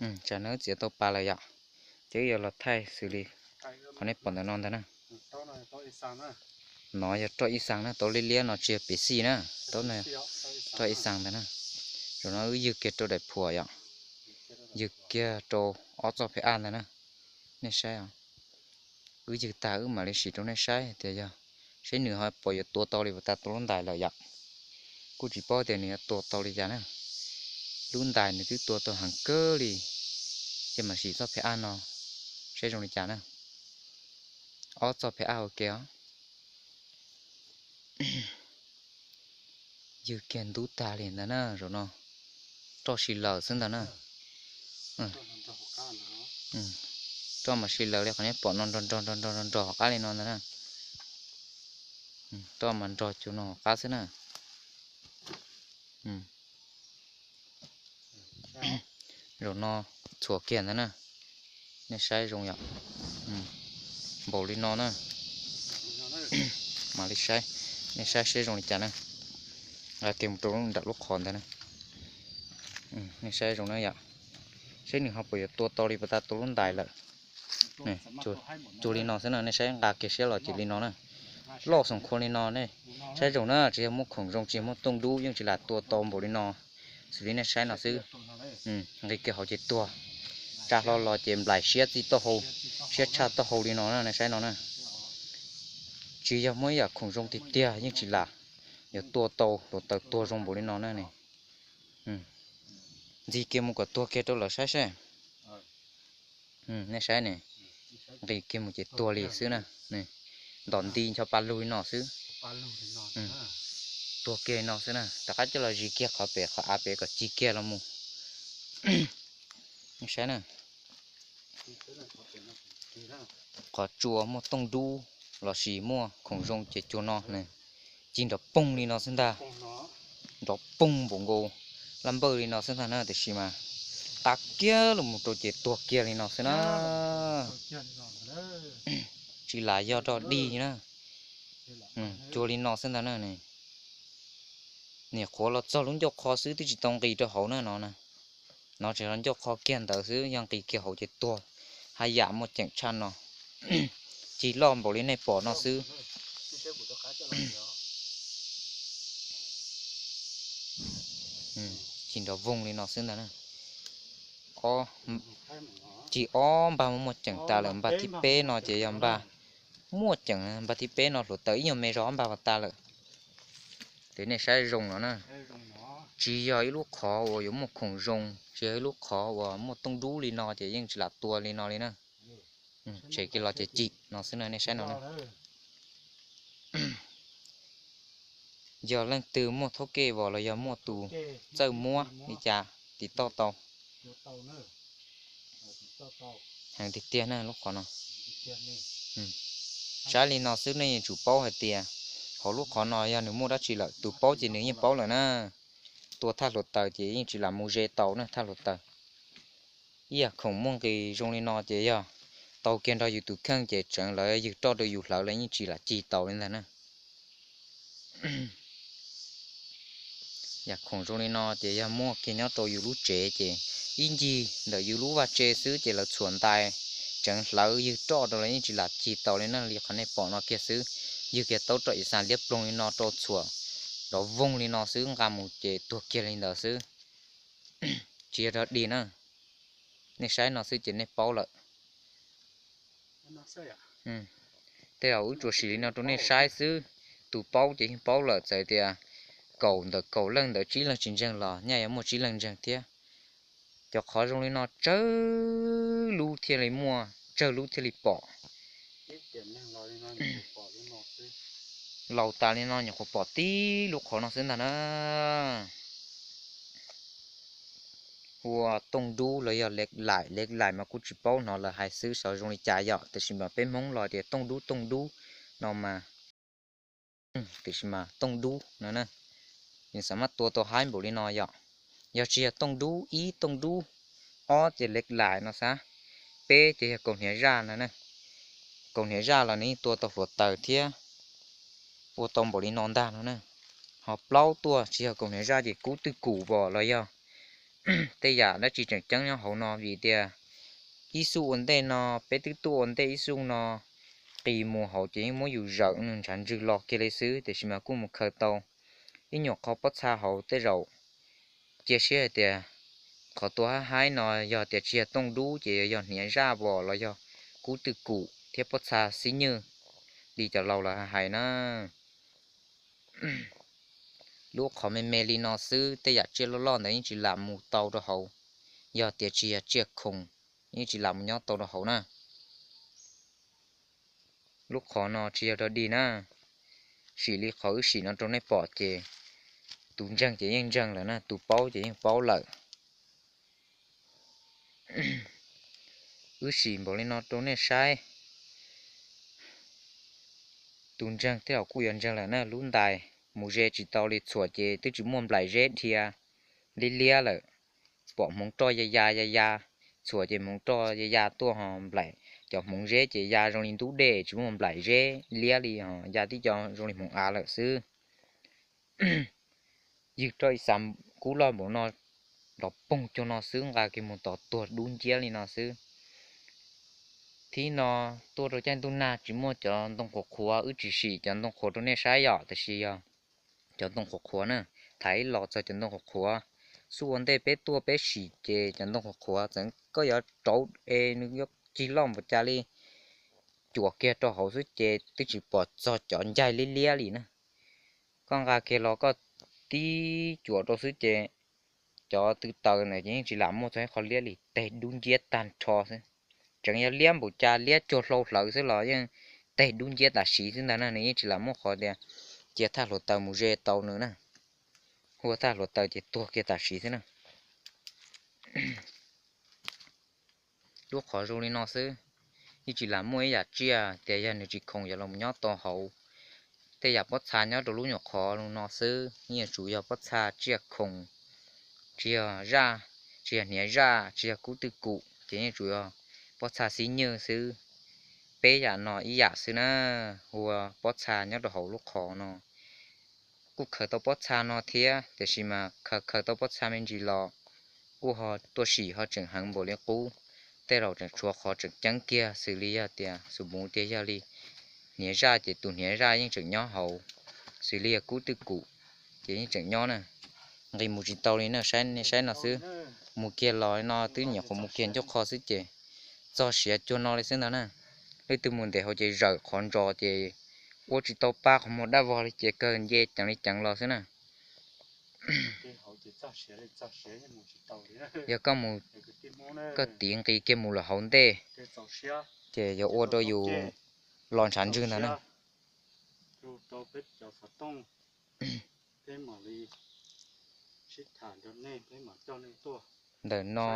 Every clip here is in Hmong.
Tsam no wb txiav tau pas lawm yom, ces wb yuav los thaij xws li qhov nej pom ntawm no ntag na. No yog roj ib xaas na, taub liab liab no tsis yog pes xij na, taub no roj ib xaas ntag na. Zaum no wb ywg kiag rau daim phuam yom, ywg kiag rau ob txoj phem aj ntag na. Nej saib os, wb ywg tag wb mam li sim rau nej saib tias yog, saib nws ho puas yuav tua tau li puas tag tus lub ntais lawm yom. Kuj tsis paub tias nws yuav tua tau li cas na. Lub ntais nws twb tua tau heev kawg li, ces mam sim txoj phem aj no saib zoo li cas na. Ob txoj phem aj ua ke os. Ywg kiag ntub tag li ntag na, zaum no roj si lawm xwb ntag na. Roj mas si lawm li qhov nej pom no, nrog nrog nrog nrog nrog hauv qab li no ntag na. Roj mas nrog cua no hauv qab xwb na. Zaum no txhuam kiag ntag na. Nej saib zoo yom, npaum li no na. Mam li saib, nej saib seb zoo li cas na. Nqa kiag mus rau nram lub qhov ntag na. Nej saib zoo na yom, seb nws ho puas yuav tua tau li puas tag tus lub ntais lawm. Cuag li no xwb na, nej saib nqa kiag siab los ces li no na. Loj xoom khua li no ne. Saib zoo na, tsis yog muaj khoom zoo tsis yog muaj tooj dub yeej tsis lam tua tau npaum li no. Xws li nej saib no xwb. Nqis kiag hauv ces tuag, tsa hlo los ces nplaim siab txij taub hau, siab tshaj taub hau li no na, nej saib no na. Tsis yog muaj ib yam khoom zoo tiag tiag yeej tsis lam yuav tua tau hluav taws tuag zoo npaum li no na ne. Ntxig kiag mus kom tuag kiag rau lawv saib seb. Nej saib ne, nqis kiag mus ces tuag li xwb na. Ntom nti ncho pa lug li no xwb. Tuag kiag li no xwb na, rov qab coj los zis kiag qhov pem qhov av pem kom ci kiag los mus. Nej saib na, qhov tsua muaj tooj dub lossis muaj khoom zoo ces cuag no, ci nrov poog li no xwb ntag. Nrov poog npaum nkaus laj npawj li no xwb ntag na, tiam sis mas qab kiag los mus rau ces tuag kiag li no xwb na. Tsis lam yog rog dig na. Cuag li no xwb ntag na. Niam qhuav los txog lub ncauj qho xwb twb tsis tau nqis rau hauv na no na. No tseem los ncauj qho kiag ntawd xwb, yog nqis kiag hauv ces tuag. Haj yam muaj ceem tshaj no. Ci loj npaum li nej pom no xwb. Ci nrov voog li no xwb ntag na. Ci ob npag muaj muaj ceem tas lawm, npag thib peb no ces yog npag muaj ceem, npag thib peb no hluav taws ib nyuag me zog ob npag vas tas lawm. Ces nej saib zoo no na, tsis yog ib lub qhov uas yuav muaj khoom zoo, tsis yog ib lub qhov uas muaj tooj dub li no ces yeej tsis lam tua li no li na. Tshem kiag los ces ci no xwb na, nej saib no na. Yog leej twg muaj thaub kej vos los yog muaj tus txawj muab li cas tiv toj tau. Heev tiag tiag na lub qhov no. Saib li no xwb nej yeej tsum paub hais tias hauv lub qhov no yog nws muaj dab tsi lawm, tus paub ces nws yeej paub lawm na. Tua thaj hluav taws ces yeej tsis lam mus ze tau na thaj hluav taws. Ib yam khoom muaj nqis zoo li no ces yog tau kiag nrog yus tus kheej ces tseev lawv ywg roj rau yus hlawv los yeej tsis lam ci tau li ntag na. Yam khoom zoo li no ces yog muaj kiag nyob rau yus lub tsev ces ib ncig ntawm yus lub vaj tse xwb ces lawv txhuam ntais tseev hlawv ywg roj rau los yeej tsis lam ci tau li na. Li qhov nej pom no kiag xwb, ywg kiag taub roj ib xas liab ploog li no rau txhuam nrov voog li no xwb, nqa mus ces tuag kiag li ntawd xwb. Tsis yog rog dig na. Nej saib no xwb ces nej paub lawm. Tej zaum wb tsuas sim li no rau nej saib xwb. Tus paub ces yeej paub lawm, txawm tias kaum ntawm kaum leej ntawd tsib leeg tsis ntseeg los nyaj yuav muaj tsib leeg ntseeg thiab. Cov qhov zoo li no tsawg lub thiaj li muaj, tsawg lub thiaj li pom. Laus tas li no nyuam qhuav pom tib lub qhov no xwb ntag na. Ua tooj dub los yog lev laim, lev laim mas kuj tsis paub, hnov lawv hais xwb xyov zoo li cas yom, tiam sis mas peb Hmoob los tias tooj dub, tooj dub no mas, tiam sis mas tooj dub no na, nws xav mas tua tau haib npaum li no yom. Yog tsis yog tooj dub, ib tooj dub, ob ces lev laim no xav, peb ces yog kaus hniav zaj no na. Kaus hniav zaj los nws yeej tua tau hluav taws thiab, ua tau npaum li no ntag no na. Ho plaub tuaj tsis yog kaus hniav zaj ces kub twj kum vos los yog tej yam dab tsi tseem ceeb nyob hauv no vim tias ib xuj ua ntej no, peb twb tuaj ua ntej ib xuj no, qis mus hauv ces yeej muab yus zawm nws ntshav ntswg los kiag li xwb, tiam sis mas kuj mus khaws tau ib nyuag qho pob txha hauv. Tej zaum cia siab hais tias qhov tua hab haib no yog tias tsis yog tooj dub ces yog hniav zaj vos los yog kub twj kum thiab pob txha xib nywj li cov laus lawv hais na. Lub qhov me me li no xwb, tej yam tsiaj loj loj ntawd yeej tsis lam mus tau rau hauv, yog tias tsis yog tsiaj khoom yeej tsis lam mus nyob tau rau hauv na. Lub qhov no tsis yog dog dig na, sim li qhov wb sim no rau nej pom ces tus ntseeg ces yeej ntseeg lawm na, tus paub ces yeej paub lawm. Wb sim npaum li no rau nej saib, tus ntseeg tej zaum kuj yuav ntseeg lawm na. Lub ntais mus ze tsis tau li, txhuam ces twb tsis muaj nplaim zeb dhia liab liab lawm. Pom hmoov roj ya ya ya ya, txhuam ces hmoov roj ya ya tuaj ho nplaim, cov hmoov zeb ces ya zoo li ntub dej tsis muaj nplaim zeb liab li, ho ya tib co zoo li hmoov av lawm xwb. Ywg roj ib xav kub loj npaum no, nrov poog cuag no xwb, nqa kiag mus tos tuag dub nciab li no xwb. Thib no tuaj rau caij ntuj nag tsis muaj cov ntoo qhuav qhuav, wb tsis sim cov ntoo qhuav rau nej saib yom, tiam sis yog cov ntoo qhuav qhuav na. Tham ib los txog cov ntoo qhuav qhuav, xuj ua ntej peb tuaj peb sim ces cov ntoo qhuav qhuav txawm koj yuav rauv es nws yuav cig loj npaum cas li, cuam kiag rau hauv xwb ces twb tsis pom txog cov ncaig liab liab li na. Koj nqa kiag los koj tib cuam rau xwb ces cov tw taws ntawd ces yeej tsis lam muaj txog ib qho liab li, teg dub nciab tag nrho xwb. Tseem yog liab npaum cas, liab cuag hlau hlawv xwb los yeej teg dub nciab tam sim xwb ntag na, nws yeej tsis lam muaj qhov tias cia thaj hluav taws mus ze tau nws na. Hua thaj hluav taws ces tuag kiag tam sim xwb na. Lub qhov zoo li no xwb, yeej tsis lam muaj ib yam tsiaj tias yog nws tsis khoom yuav los nyob tau hauv. Tej yam pob txha nyob rau lub nyuam qhov no xwb, yeej yuav tsum yog pob txha tsiaj khoom, tsis yog zaj, tsis yog hniav zaj, tsis yog kub twj kum, ces yeej tsum yog pob txha xib nywj xwb. Peb yam no ib yam xwb na, hu ua pob txha nyob rau hauv lub qhov no. Kuj khaws tau pob txha no thiab, tiam sis mas khaws khaws tau pob txha me ntsis los kuj ho tuaj sim ho tseem heev npaum li qub. Tej zaum tseem tshuav qhov tseem ceeb kiag, xws li yog tias xus mus tias yog li hniav zaj ces tus hniav zaj yeej tseem nyob hauv, xws li yog kub twj kum ces yeej tseem nyob na. Nqis mus tsis tau li na, saib nej saib no xwb, mus kiag los no twb nyuam qhuav mus kiag ncauj qho xwb ces txog siav cuag no li xwb ntag na. Leej twg mus ntes hauv ces zawm qhov ntsos ces ua tsis tau pa qhov muag dab vog li ces kawg nce ceev li ceev los xwb na. Yog koj mus, koj tiv nqis kiag mus lawm hauv ntej ces yuav ua rau yus los ntshav ntswg ntag na. Ntawm no,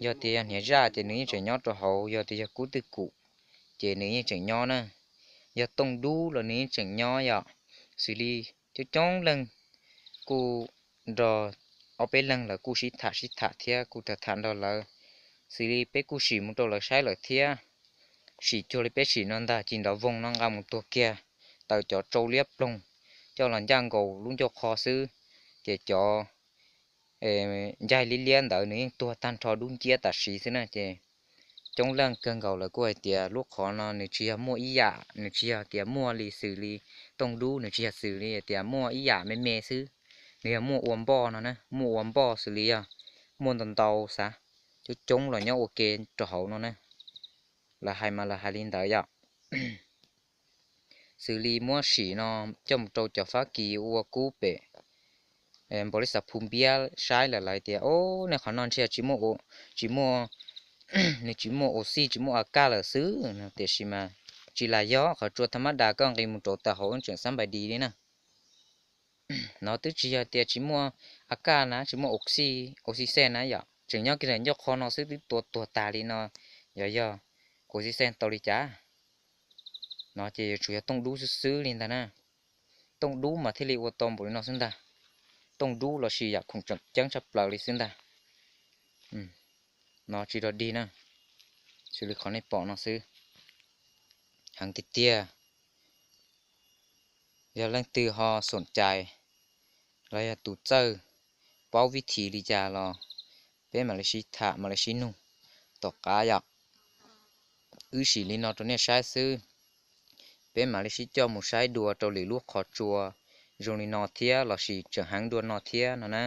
yog tias yog hniav zaj ces nws yeej tseem nyob rau hauv, yog tias yog kub twj kum ces nws yeej tseem nyob na. Yog tooj dub los nws yeej tseem nyob yom. Xws li coob coob leej kuj nrog ob peb leeg lawv kuj sib tham sib tham thiab kuj tham tham nrog lawv, xws li peb kuj sim mus rau lawv saib lawm thiab. Sim cuag li peb sim no ntag, cig nrov voog no nqa mus tuag kiag, taws cov tsau liab ploog, coj los ncaj nkaus lub ncauj qho xwb, ces cov ncaig liab liab ntawd nws yeej tuag tag nrho dub nciab tam sim xwb na. Ces coob leej kawg nkaus lawv kuj hais tias lub qhov no nws tsis yog muaj ib yam, nws tsis yog tias muaj li xws li tooj dub, nws tsis yog xws li tias muaj ib yam me me xwb, nws yog muaj ua npoj no na, muaj ua npoj xws li yog muaj ntau ntau xav, coob coob los nyob ua ke rau hauv no na. Lawv hais mas lawv hais li ntawd yom. Xws li muab sim no coj mus rau cov Fab Kis ua kub pem npaum li xav phu npiab saib lawm lawv tias, o, nej qhov no ntshe tsis muaj, tsis muaj, nws tsis muaj ua xij tsis muaj a kaj lawm xwb no, tiam sis mas tsis lam yog, qhov tsua tha mab das koj nqis mus rau tawm hauv tseem xab npais dis li na. No twb tsis yog tias tsis muaj a kaj na, tsis muaj ua xij, ua xij xej na yom, tseem nyob kiag ntawm ncauj qho no xwb twb tua tuag tag li no, yog yog ua xij xej tau li cas? No ces yuav tsum yog tooj dub xwb xwb li ntag na. Tooj dub mas thiaj li ua tau npaum li no xwb ntag. Tooj dub los sis yam khoom tseem ceeb tshaj plaws li xwb ntag. No tsis dog dig na, xws li qhov nej pom no xwb. Heev tiag tiag. Yog leej twg ho xoom cais los yog tus txawj paub vib thim li cas los peb mam li sib tham mam li sib nug tom qab yom. Wb sim li no rau nej saib xwb. Peb mam li sib coj mus saib dua rau lwm lub qhov tsua zoo li no thiab lossis tseem heev dua no thiab no na.